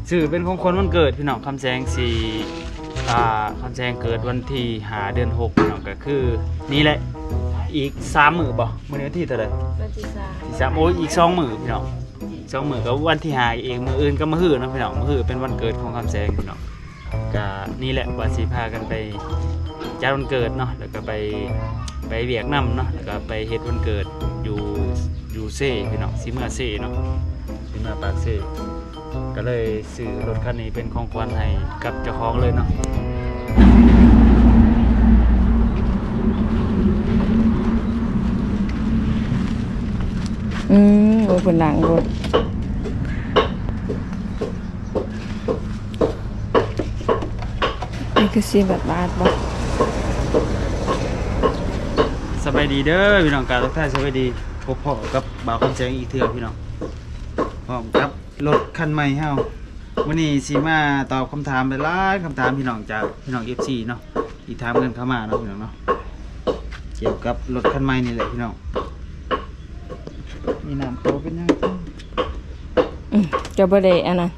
ຊື້ເປັນຂອງຂວັນວັນເກີດພີ່ນ້ອງ. ຄຳແສງຊິ ອ່າ ຄຳແສງເກີດວັນທີຫ້າ ເດືອນຫົກ ພີ່ນ້ອງ, ກໍຄືນີ້ແຫຼະ ອີກສາມມື້ບໍ່? ມື້ນີ້ວັນທີເທົ່າໃດ? ວັນທີສາມ ທີສາມ. ໂອ້ຍ ອີກສອງມື້ພີ່ນ້ອງ, ສອງມື້ກໍວັນທີຫ້າອີກ, ມື້ອື່ນກໍມະຮືເນາະພີ່ນ້ອງ. ມະຮືເປັນວັນເກີດຂອງຄຳແສງພີ່ນ້ອງ. ກະນີ້ແຫຼະ ວ່າຊິພາກັນໄປຈັດວັນເກີດເນາະ, ແລ້ວກໍໄປ ໄປວຽກນຳເນາະ, ແລ້ວກໍໄປເຮັດວັນເກີດຢູ່ ຢູ່ເຊພີ່ນ້ອງ, ຊິເມືອເຊເນາະ, ຊິເມືອປາກເຊ. ກໍເລີຍຊື້ລົດຄັນນີ້ເປັນຂອງຂວັນໃຫ້ກັບເຈົ້າຂອງເລີຍເນາະ. ອືມ ໂອ້ ເພິ່ນລ້າງລົດ. ນີ້ຄືຊິບາດບາດບໍ່? ສະບາຍດີເດີພີ່ນ້ອງ, ກາບທັກທາຍສະບາຍດີ, ພົບພໍ້ກັບບ່າວຄຳແສງອີກເທື່ອພີ່ນ້ອງ, ພ້ອມກັບລົດຄັນໃໝ່ເຮົາ. ມື້ນີ້ຊິມາຕອບຄຳຖາມຫຼາຍໆຄຳຖາມພີ່ນ້ອງ, ຈາກພີ່ນ້ອງເອັຟຊີເນາະ ທີ່ຖາມກັນເຂົ້າມາເນາະພີ່ນ້ອງເນາະ, ກ່ຽວກັບລົດຄັນໃໝ່ນີ້ແຫຼະພີ່ນ້ອງ. ມີນ້ຳໂຕເປັນຫຍັງ? ອືມ ຈະບໍ່ໄດ້ອັນນັ້ນ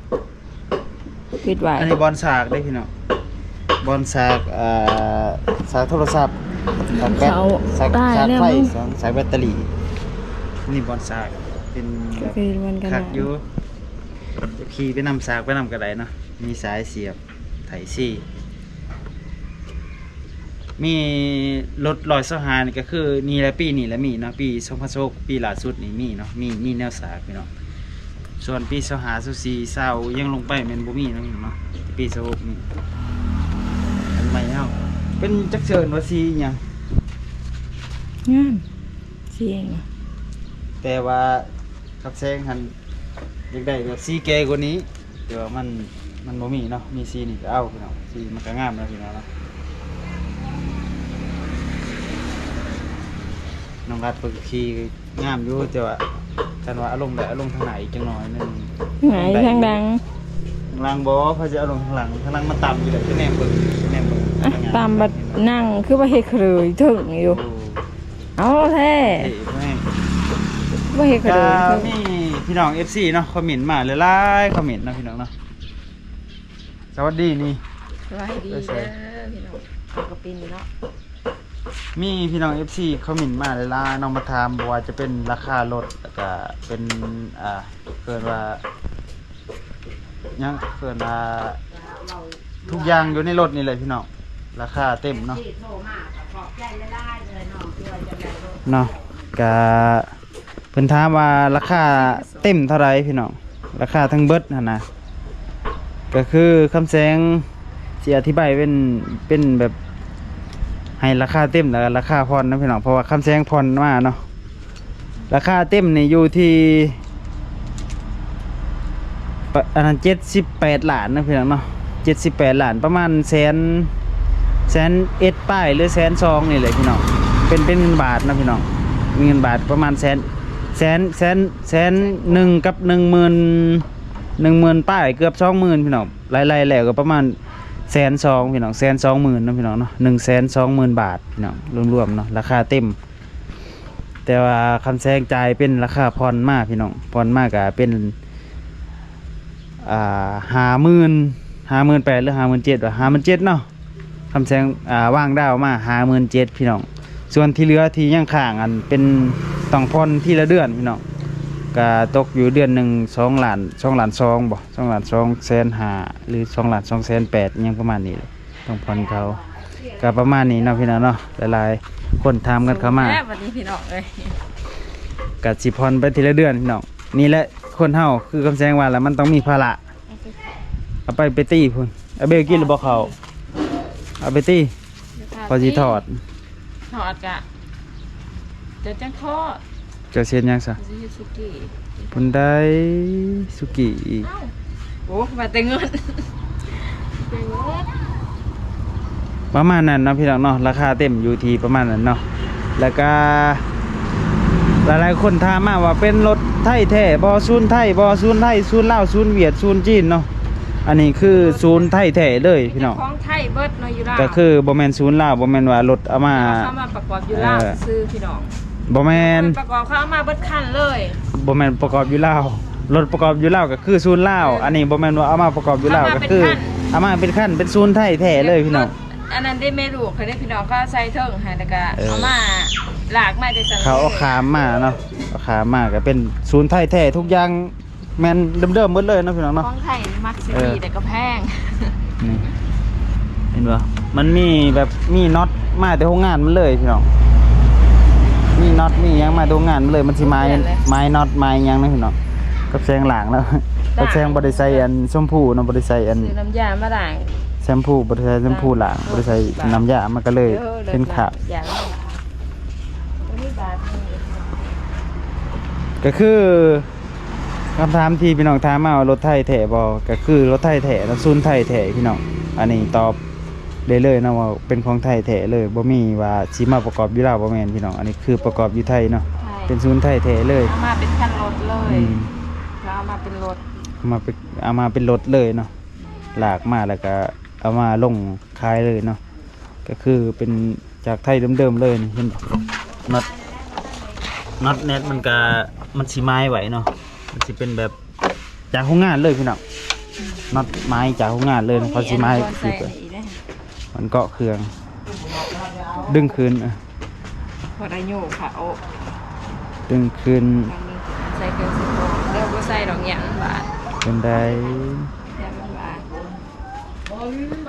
ປິດໄວ້. ອັນນີ້ບ່ອນສາກເດ້ພີ່ນ້ອງ, ບ່ອນສາກ ເອີ ສາກໂທລະສັບ, ສາກແບັດ, ສາກ ສາກໄຟ, ສາກ ສາກແບັດເຕີຣີ. ນີ້ບ່ອນສາກເປັນ ກໍຄືມັນກໍ ຄັກຢູ່, ຂີ່ໄປນຳ, ສາກໄປນຳກໍໄດ້ເນາະ, ມີສາຍສຽບ ໄທຊີ. ມີລົດຮ້ອຍຊາວຫ້ານີ້ກໍຄືນີ້ແຫຼະ, ປີນີ້ແຫຼະມີເນາະ, ປີສອງພັນຊາວຫົກ ປີລ່າສຸດນີ້ມີເນາະ, ມີ ມີແນວສາກພີ່ນ້ອງ. ສ່ວນປີຊາວຫ້າ ຊາວສີ່ ຊາວ ຍັງລົງໄປແມ່ນບໍ່ມີເນາະພີ່ນ້ອງເນາະ, ແຕ່ປີຊາວຫົກນີ້. ອັນໃໝ່ເຮົາເປັນ ຈັກຊິເອີ້ນວ່າສີຫຍັງ? ງາມ ສີຫຍັງ? ແຕ່ວ່າ ຄຳແສງຫັ້ນຢາກໄດ້ແບບສີແກ່ກວ່ານີ້, ແຕ່ວ່າມັນ ມັນບໍ່ມີເນາະ, ມີສີນີ້ກໍເອົາພີ່ນ້ອງ, ສີມັນກໍງາມແລ້ວພີ່ນ້ອງເນາະ. ນ້ອງລັດເພິ່ນກໍຂີ່ງາມຢູ່, ແຕ່ວ່າຄັນວ່າເອົາລົງໄດ້ ເອົາລົງທາງໜ້າອີກຈັກໜ້ອຍໜຶ່ງ. ທາງໜ້າ ທາງຫຼັງ? ທາງຫຼັງບໍ່, ເຂົາຈະເອົາລົງທາງຫຼັງ, ທາງຫຼັງມັນຕ່ຳຢູ່ແຫຼະ, ຈະແນມເບິ່ງ ຈະແນມເບິ່ງ. ອ່ະ ຕ່ຳບັດນັ່ງຄືວ່າເຮັດເຂີຍເຖິງຢູ່. ໂອ້ ເອົາແທ້ ເທ່ແຮງ. ບໍ່ເຮັດກະ ກະມີພີ່ນ້ອງເອັຟຊີເນາະ ຄອມເມັນມາຫຼາຍໆຄອມເມັນເນາະພີ່ນ້ອງເນາະ. ສະຫວັດດີນີ້ ສະຫວັດດີເດີພີ່ນ້ອງ, ເອົາກະປິນເນາະ. ມີພີ່ນ້ອງເອັຟຊີຄອມເມັນມາຫຼາຍໆເນາະ, ມາຖາມບໍ່ວ່າຈະເປັນລາຄາລົດ ແລ້ວກະເປັນ ອ່າ ເອີ້ນວ່າ ຫຍັງ ເອີ້ນວ່າ ທຸກຢ່າງຢູ່ໃນລົດນີ້ແຫຼະພີ່ນ້ອງ, ລາຄາເຕັມເນາະ ເນາະ. ກະເພິ່ນຖາມວ່າລາຄາເຕັມເທົ່າໃດພີ່ນ້ອງ, ລາຄາທັງເບິດຫັ້ນນະ, ກະຄືຄຳແສງຊິອະທິບາຍເປັນ ເປັນແບບໃຫ້ລາຄາເຕັມ ແລ້ວກະລາຄາຜ່ອນນະພີ່ນ້ອງ, ເພາະວ່າຄຳແສງຜ່ອນມາເນາະ. ລາຄາເຕັມນີ້ຢູ່ທີ່ ປະ ອັນນັ້ນ ເຈັດສິບແປດລ້ານນະພີ່ນ້ອງເນາະ, ເຈັດສິບແປດລ້ານ ປະມານແສນ ແສນເອັດປາຍ ຫຼື ແສນສອງນີ້ແຫຼະພີ່ນ້ອງ, ເປັນ ເປັນເງິນບາດນະພີ່ນ້ອງ. ເງິນບາດປະມານແສນ ແສນ ແສນ ແສນໜຶ່ງກັບໜຶ່ງໝື່ນ ໜຶ່ງໝື່ນປາຍ ເກືອບສອງໝື່ນພີ່ນ້ອງ, ໄລ່ໆແລ້ວກໍປະມານແສນສອງພີ່ນ້ອງ, ແສນສອງໝື່ນເນາະພີ່ນ້ອງເນາະ, ໜຶ່ງແສນສອງໝື່ນບາດພີ່ນ້ອງ ລວມໆເນາະ, ລາຄາເຕັມ. ແຕ່ວ່າຄຳແສງຈ່າຍເປັນລາຄາຜ່ອນມາພີ່ນ້ອງ, ຜ່ອນມາກະເປັນ ອ່າ ຫ້າໝື່ນ ຫ້າໝື່ນແປດ ຫຼື ຫ້າໝື່ນເຈັດ ວ່າ ຫ້າໝື່ນເຈັດເນາະ. ຄຳແສງ ອ່າ ວາງດາວມາ ຫ້າໝື່ນເຈັດ ພີ່ນ້ອງ. ສ່ວນທີ່ເຫຼືອທີ່ຍັງຄ້າງ ອັນເປັນ ຕ້ອງຜ່ອນທີລະເດືອນພີ່ນ້ອງ, ກະຕົກຢູ່ເດືອນໜຶ່ງ ສອງລ້ານ ສອງລ້ານສອງ ບໍ່ ສອງລ້ານສອງແສນຫ້າ ຫຼື ສອງລ້ານສອງແສນແປດ ຫຍັງປະມານນີ້ແຫຼະ. ຕ້ອງຜ່ອນເຂົາ ກະປະມານນີ້ເນາະພີ່ນ້ອງເນາະ, ຫຼາຍໆຄົນຖາມກັນເຂົ້າມາ. ແລ້ວບັດນີ້ພີ່ນ້ອງເອີຍ ກະຊິຜ່ອນໄປທີລະເດືອນພີ່ນ້ອງ. ນີ້ແຫຼະ ຄົນເຮົາຄືຄຳແສງວ່າລະ ມັນຕ້ອງມີພາລະ. ເອົາໄປ ໄປຕີພຸ້ນ. ອາເບວກິນຫຼືບໍ່ເຂົ້າ? ເອົາໄປຕີ ພໍຊິທອດ. ທອດກະ ຈະຈັ່ງທອດ. ເຈົ້າຊິເຮັດຫຍັງຊະ? ຊິເຮັດສຸກີ້. ພຸ້ນໄດ໋ ສຸກີ້ອີກ. ເອົ້າ ໂອ້ ວ່າແຕ່ເງິນ. ປະມານນັ້ນເນາະພີ່ນ້ອງເນາະ, ລາຄາເຕັມຢູ່ທີ່ປະມານນັ້ນເນາະ. ແລ້ວກະຫຼາຍໆຄົນຖາມມາວ່າເປັນລົດໄທແທ້ບໍ່, ສູນໄທບໍ່, ສູນໄທ, ສູນລາວ, ສູນຫວຽດ, ສູນຈີນເນາະ. ອັນນີ້ຄືສູນໄທແທ້ເລີຍພີ່ນ້ອງ, ຂອງໄທເບິດເນາະຢູ່ລາວ. ກໍຄືບໍ່ແມ່ນສູນລາວ, ບໍ່ແມ່ນວ່າລົດເອົາມາ ເອົາເຂົ້າມາປະກອບຢູ່ລາວ ເອີ ຊື່ໆ ພີ່ນ້ອງ. ບໍ່ແມ່ນ ປະກອບ ເຂົາເອົາມາເບິດຄັນເລີຍ. ບໍ່ແມ່ນປະກອບຢູ່ລາວ, ລົດປະກອບຢູ່ລາວກໍຄືສູນລາວ ເອີ ອັນນີ້ບໍ່ແມ່ນວ່າເອົາມາປະກອບຢູ່ລາວ ເອົາມາ ກໍຄືເປັນຄັນ ເອົາມາເປັນຄັນ ເປັນສູນໄທແທ້ເລີຍພີ່ນ້ອງ. ລົດອັນນັ້ນເດ້ ແມ່ລູກເຂົາເດ້ພີ່ນ້ອງ ເຂົາໃສ່ເທິງຫັ້ນ ແລ້ວກໍ ເອີ ເອົາມາລາກມາແຕ່ຊັ້ນ ເຂົາເອົາຂາມມາເນາະ ເອົາຂາມມາກໍເປັນສູນໄທແທ້ທຸກຢ່າງ ແມ່ນເດີມໆເບິດເລີຍເນາະພີ່ນ້ອງເນາະ. ຂອງໄທມັກຊິ ເອີ ດີ ແຕ່ກໍແພງ ນີ້ ເຫັນບໍ່ ມັນມີແບບ ມີນັອດມາແຕ່ໂຮງງານມັນເລີຍພີ່ນ້ອງ ມີນັອດມີຫຍັງມາແຕ່ໂຮງງານມັນເລີຍ ມັນຊິໝາຍ ເປັນເດືອນເລີຍ ໝາຍນັອດໝາຍຫຍັງນະພີ່ນ້ອງ. ກັບແຊງລ້າງແລ້ວ ກັບແຊງບໍ່ໄດ້ໃສ່ອັນແຊມພູເນາະ ບໍ່ໄດ້ໃສ່ອັນ ຊື້ນ້ຳຢາມາລ້າງ ແຊມພູບໍ່ໄດ້ໃສ່ແຊມພູລ້າງ ບໍ່ໄດ້ໃສ່ນ້ຳຢາ ມັນກໍເລີຍ ເອີ ເປັນຄາບ ກໍຄື ຄຳຖາມທີ່ພີ່ນ້ອງຖາມມາວ່າລົດໄທແທ້ບໍ່ ກໍຄືລົດໄທແທ້ເນາະ ສູນໄທແທ້ພີ່ນ້ອງ. ອັນນີ້ຕອບໄດ້ເລີຍເນາະວ່າເປັນຂອງໄທແທ້ເລີຍ ບໍ່ມີວ່າຊິມາປະກອບຢູ່ລາວ ບໍ່ແມ່ນພີ່ນ້ອງ ອັນນີ້ຄືປະກອບຢູ່ໄທເນາະ ເປັນສູນໄທແທ້ເລີຍ ເອົາມາເປັນຄັນລົດເລີຍ ອືມ ເອົາມາເປັນລົດ ເອົາມາເປັນ ເອົາມາເປັນລົດເລີຍເນາະ ລາກມາແລ້ວກໍເອົາມາລົງຂາຍເລີຍເນາະ. ກໍຄືເປັນຈາກໄທເດີມໆເລີຍນີ້ ເຫັນບໍ່ ນັອດ ນັອດແນັດມັນກະ ມັນຊິໝາຍໄວ້ເນາະ ມັນຊິເປັນແບບຈາກໂຮງງານເລີຍພີ່ນ້ອງ ນັອດໝາຍຈາກໂຮງງານເລີຍ ເຂົາຊິໝາຍ ມັນເກາະເຄື່ອງ ດຶງຂຶ້ນ ເອີ ພໍໄດ້ໂຍກຂາອອກ ດຶງຂຶ້ນ ໃສ່ເຄື່ອງໃສ່ຂອງ ແລ້ວບໍ່ໃສ່ດອກ ຢ້ານມັນບາດ ເປັນໄດ ຢ້ານມັນບາດ. ອືມ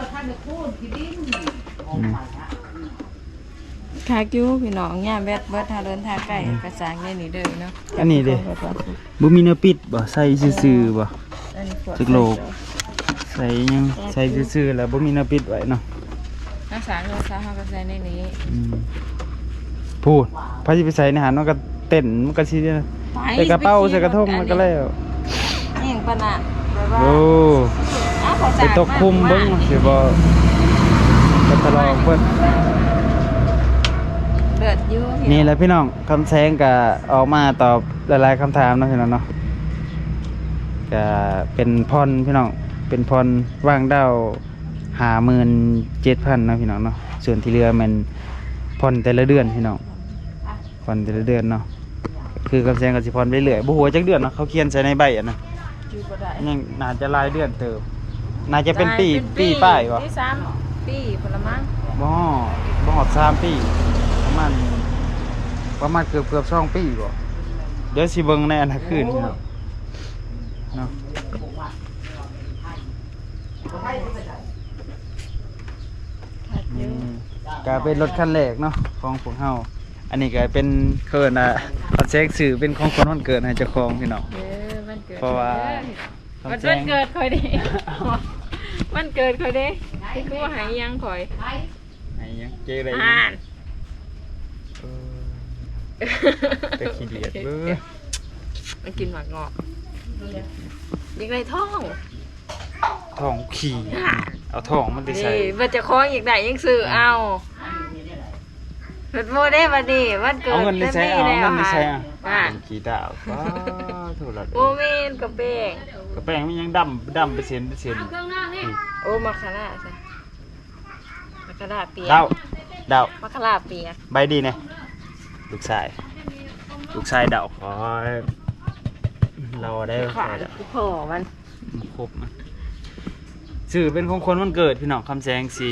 ຄັກຢູ່ພີ່ນ້ອງ ຍາມແບັດເບິດ ຖ້າເດີນທາງໄກ ອືມ ກໍສ້າງໃນນີ້ເດີເນາະ. ອັນນີ້ເດ້ ບໍ່ມີແນວປິດບໍ່ ໃສ່ຊື່ໆບໍ່ ອັນນີ້ພວກ ຈັກໂລ ໃສ່ຫຍັງ ໃສ່ຊື່ໆ ແລ້ວບໍ່ມີແນວປິດໄວ້ເນາະ ເຮົາສ້າງເຮືອນຊານເຮົາກໍໃສ່ໃນນີ້ ອືມ ພຸ້ນ ໃຜຊິໄປໃສ່ໃນຫັ້ນ ມັນກໍເຕັນ ມັນກໍຊິ ໃສ່ກະເປົາ ໃສ່ກະທົງ ມັນກໍແລ້ວ ແຫ້ງປານນັ້ນ ແບບວ່າ ໂອ້ ເອົາເຂົ້າສາກ ໄປຕົກຄຸມເບິ່ງ ມາ ຊິບໍ່ ໄປທະລອງເບິ່ງ ເລີດຢູ່. ນີ້ແຫຼະພີ່ນ້ອງ ຄຳແສງກະອອກມາຕອບຫຼາຍໆຄຳຖາມເນາະພີ່ນ້ອງເນາະ ກະເປັນຜ່ອນພີ່ນ້ອງ ເປັນຜ່ອນວາງດາວຫ້າໝື່ນເຈັດພັນເນາະພີ່ນ້ອງເນາະ ສ່ວນທີ່ເຫຼືອແມ່ນຜ່ອນແຕ່ລະເດືອນພີ່ນ້ອງ. ຜ່ອນແຕ່ລະເດືອນເນາະ ຄືຄຳແສງກໍຊິຜ່ອນໄປເລື້ອຍ ບໍ່ຮູ້ວ່າຈັກເດືອນເນາະ ເຂົາຂຽນໃສ່ໃນໃບອັນນັ້ນ ຈື່ບໍ່ໄດ້ ຍັງໜ້າຈະຫຼາຍເດືອນເຕີບ ໜ້າຈະເປັນປີ ເປັນປີ ປີປາຍບໍ່ ປີສາມປີພຸ້ນລະມັ້ງ ບໍ່ຮອດ ບໍ່ຮອດສາມປີ ປະມານ ປະມານເກືອບໆສອງປີບໍ່ ດຽວຊິເບິ່ງໃນອັນນັ້ນຄືນເນາະ ເນາະ. ຄັກຢູ່ ອືມ ກະເປັນລົດຄັນແລກເນາະຂອງພວກເຮົາ ອັນນີ້ກະເປັນ ເອີ້ນວ່າ ຄຳແສງຊື້ເປັນຂອງຂວັນວັນເກີດໃຫ້ເຈົ້າຂອງພີ່ນ້ອງ ເອີ ວັນເກີດ ເພາະວ່າ ເດີ ວັນ ວັນເກີດຂ້ອຍເດ້ ວັນເກີດຂ້ອຍເດ້ ຄືວ່າໃຫ້ຫຍັງຂ້ອຍ ໃຫ້ຫຍັງ ເຈໄດ້ຫຍັງ ອ່ານ ເອີ ແຕ່ຂີ້ດຽດເວີ້ຍ ມັນກິນໝາກເງາະ ຢາກໄດ້ທອງ ທອງຂີ້ ເອົາທອງມັນໄປໃສ່ ນີ້ ບັດເຈົ້າຂອງຢາກໄດ້ຍັງຊື້ເອົາ ເພິ່ນບໍ່ໄດ້ບັດນີ້ ວັນເກີດ ເອົາເງິນໄປໃສ່ ເອົາເງິນໄປໃສ່ ອ່າ ຂີ້ດາວ ປ້າໂທ ບໍ່ແມ່ນກະແປ້ງ ກະແປ້ງມັນຍັງດຳ ດຳເປັນເສັ້ນເປັນເສັ້ນ ໂອ້ ມາຄາລາຊະ ມາຄາລາປຽກ ດາວ ດາວ ມາຄາລາປຽກ ສະບາຍດີແດ່ ລູກຊາຍ ລູກຊາຍດາວ ໂອ້ຍ ລາວໄດ້ ຂ້ອຍ ພໍ່ມັນ ຄົບ ຊື້ເປັນຂອງຂວັນວັນເກີດພີ່ນ້ອງ ຄຳແສງຊິ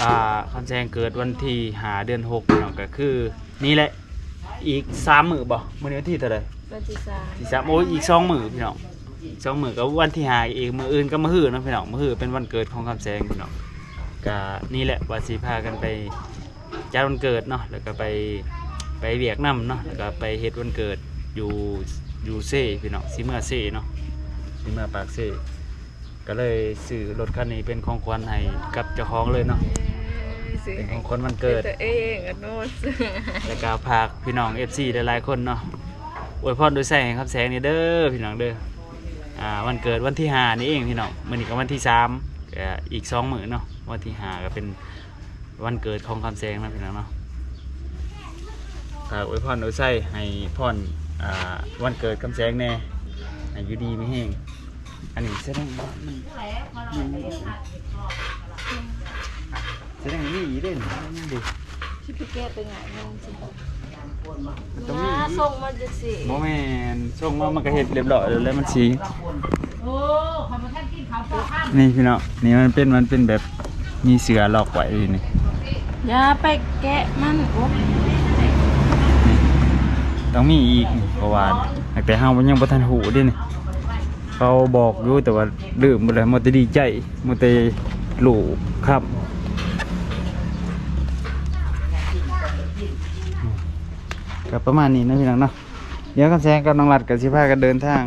ອ່າ ຄຳແສງເກີດວັນທີຫ້າ ເດືອນຫົກ ພີ່ນ້ອງ ກໍຄືນີ້ແຫຼະ ອີກສາມມື້ບໍ່ ມື້ນີ້ວັນທີເທົ່າໃດ ວັນທີສາມ ທີສາມ ໂອ້ຍ ອີກສອງມື້ພີ່ນ້ອງ ສອງມື້ກໍວັນທີຫ້າອີກ ມື້ອື່ນກໍມະຮືເນາະພີ່ນ້ອງ ມະຮືເປັນວັນເກີດຂອງຄຳແສງພີ່ນ້ອງ ກໍນີ້ແຫຼະວ່າຊິພາກັນໄປ ຈັດວັນເກີດເນາະ ແລ້ວກໍໄປ ໄປວຽກນຳເນາະ ແລ້ວກໍໄປເຮັດວັນເກີດຢູ່ ຢູ່ເຊພີ່ນ້ອງ ຊິເມືອເຊເນາະ ຊິເມືອປາກເຊ ກໍເລີຍຊື້ລົດຄັນນີ້ເປັນຂອງຂວັນໃຫ້ກັບເຈົ້າຂອງເລີຍເນາະ ເປັນຂອງຂວັນວັນເກີດ ເຮັດຕົວເອງ ອະນຸ ແລ້ວກໍຝາກພີ່ນ້ອງເອັຟຊີຫຼາຍໆຄົນເນາະ ອວຍພອນອວຍໄຊໃຫ້ຄຳແສງນີ້ເດີພີ່ນ້ອງເດີ ອ່າ ວັນເກີດວັນທີຫ້ານີ້ເອງພີ່ນ້ອງ ມື້ນີ້ກໍວັນທີສາມ ກໍອີກສອງມື້ເນາະ ວັນທີຫ້າກໍເປັນ ວັນເກີດຂອງຄຳແສງເນາະພີ່ນ້ອງເນາະ ຝາກອວຍພອນອວຍໄຊໃຫ້ພອນ ອ່າ ວັນເກີດຄຳແສງແດ່ ໃຫ້ຢູ່ດີມີແຮງ ອັນນີ້ສະແດງວ່າມັນ ສະແດງມີອີກເດ້ ຍັງດີ ຊິໄປແກະໄປຫຍັງ ຍັງຊິ ມັນຕ້ອງມີ ນາ ສົ່ງມາຈັ່ງຊີ້ ບໍ່ແມ່ນ ສົ່ງມາມັນກໍເຮັດຮຽບຮ້ອຍແລ້ວ ແລ້ວມັນຊິ ໂອ້ ຂ້ອຍບໍ່ທັນກິນເຂົ້າເຈົ້າຄ່ຳ ນີ້ພີ່ນ້ອງ ນີ້ມັນເປັນ ມັນເປັນແບບມີເສື້ອລັອກໄວ້ນີ້ ຢ່າໄປແກະມັນ ໂອ້ ນີ້ ຕ້ອງມີອີກ ເພາະວ່າຕັ້ງແຕ່ເຮົາຍັງບໍ່ທັນຮູ້ເດ້ນີ້ ເຂົາບອກຢູ່ ແຕ່ວ່າລືມເບິດແລ້ວ ມົວແຕ່ດີໃຈ ມົວແຕ່ລູກຄ່ຳ ກໍປະມານນີ້ເນາະພີ່ນ້ອງເນາະ ດຽວຄຳແສງກັບນ້ອງລັດກໍຊິພາກັນເດີນທາງ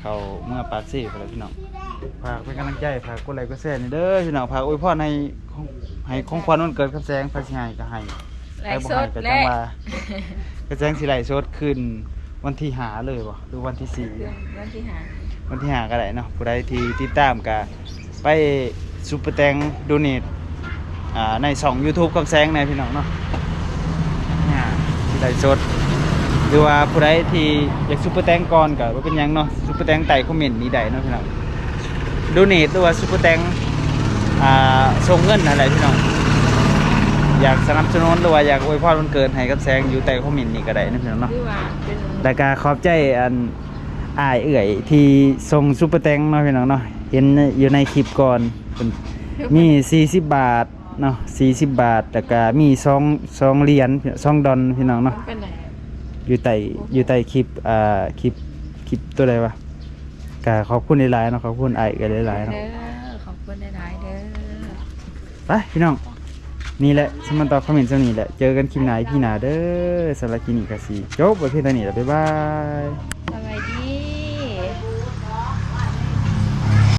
ເຂົ້າເມືອປາກເຊພຸ້ນແຫຼະພີ່ນ້ອງ ຝາກເປັນກຳລັງໃຈ ຝາກກົດໄລກົດແຊແດ່ເດີພີ່ນ້ອງ ຝາກອວຍພອນໃຫ້ຂອງ ໃຫ້ຂອງຂວັນວັນເກີດຄຳແສງ ໃຜຊິໃຫ້ກໍໃຫ້ ໃຜບໍ່ໃຫ້ກໍຈັ່ງວ່າ ຄຳແສງຊິໄລຟ໌ສົດຄືນວັນທີຫ້າເລີຍບໍ່ ຫຼືວັນທີສີ່ ຄືນວັນທີຫ້າ ວັນທີຫ້າກໍໄດ້ເນາະ ຜູ້ໃດທີ່ຕິດຕາມກໍ ໄປຊຸບເປີແຕງໂດເນດ ອ່າ ໃນຊ່ອງຢູທູບຄຳແສງແດ່ພີ່ນ້ອງເນາະ ນີ້ຊິໄລຟ໌ສົດ ຫຼືວ່າຜູ້ໃດທີ່ຢາກຊຸບເປີແຕງກ່ອນກໍບໍ່ເປັນຫຍັງເນາະ ຊຸບເປີແຕງໃຕ້ຄອມເມັນນີ້ໄດ້ເນາະພີ່ນ້ອງ ໂດເນດ ຫຼືວ່າຊຸບເປີແຕງ ອ່າ ສົ່ງເງິນຫັ້ນແຫຼະພີ່ນ້ອງ ຢາກສະໜັບສະໜູນ ຫຼືວ່າຢາກອວຍພອນວັນເກີດໃຫ້ຄຳແສງຢູ່ໃຕ້ຄອມເມັນນີ້ກໍໄດ້ເນາະພີ່ນ້ອງເນາະ ແລ້ວກໍຂອບໃຈອັນ ອ້າຍເອື້ອຍທີ່ສົ່ງຊຸບເປີແຕງເນາະພີ່ນ້ອງເນາະ ເຫັນຢູ່ໃນຄລິບກ່ອນ ເພິ່ນມີສີ່ສິບບາດເນາະ ສີ່ສິບບາດ ແລ້ວກະມີສອງ ສອງຫຼຽນ ສອງດອນພີ່ນ້ອງເນາະ ຢູ່ໃຕ້ ຢູ່ໃຕ້ຄລິບ ອ່າ ຄລິບ ຄລິບຕົວໃດວະ ກະຂອບຄຸນຫຼາຍໆເນາະ ຂອບຄຸນອ້າຍເອື້ອຍຫຼາຍໆເນາະ ເດີ ຂອບຄຸນຫຼາຍໆເດີ. ໄປພີ່ນ້ອງ ນີ້ແຫຼະ ຊິມາຕອບຄອມເມັນສ່ຳນີ້ແຫຼະ ເຈີກັນຄລິບໜ້າ ອີພີ ໜ້າເດີ. ສຳລັບຄລິບນີ້ກໍຊິຈົບໄວ້ພຽງເທົ່ານີ້ແຫຼະ ບາຍບາຍ.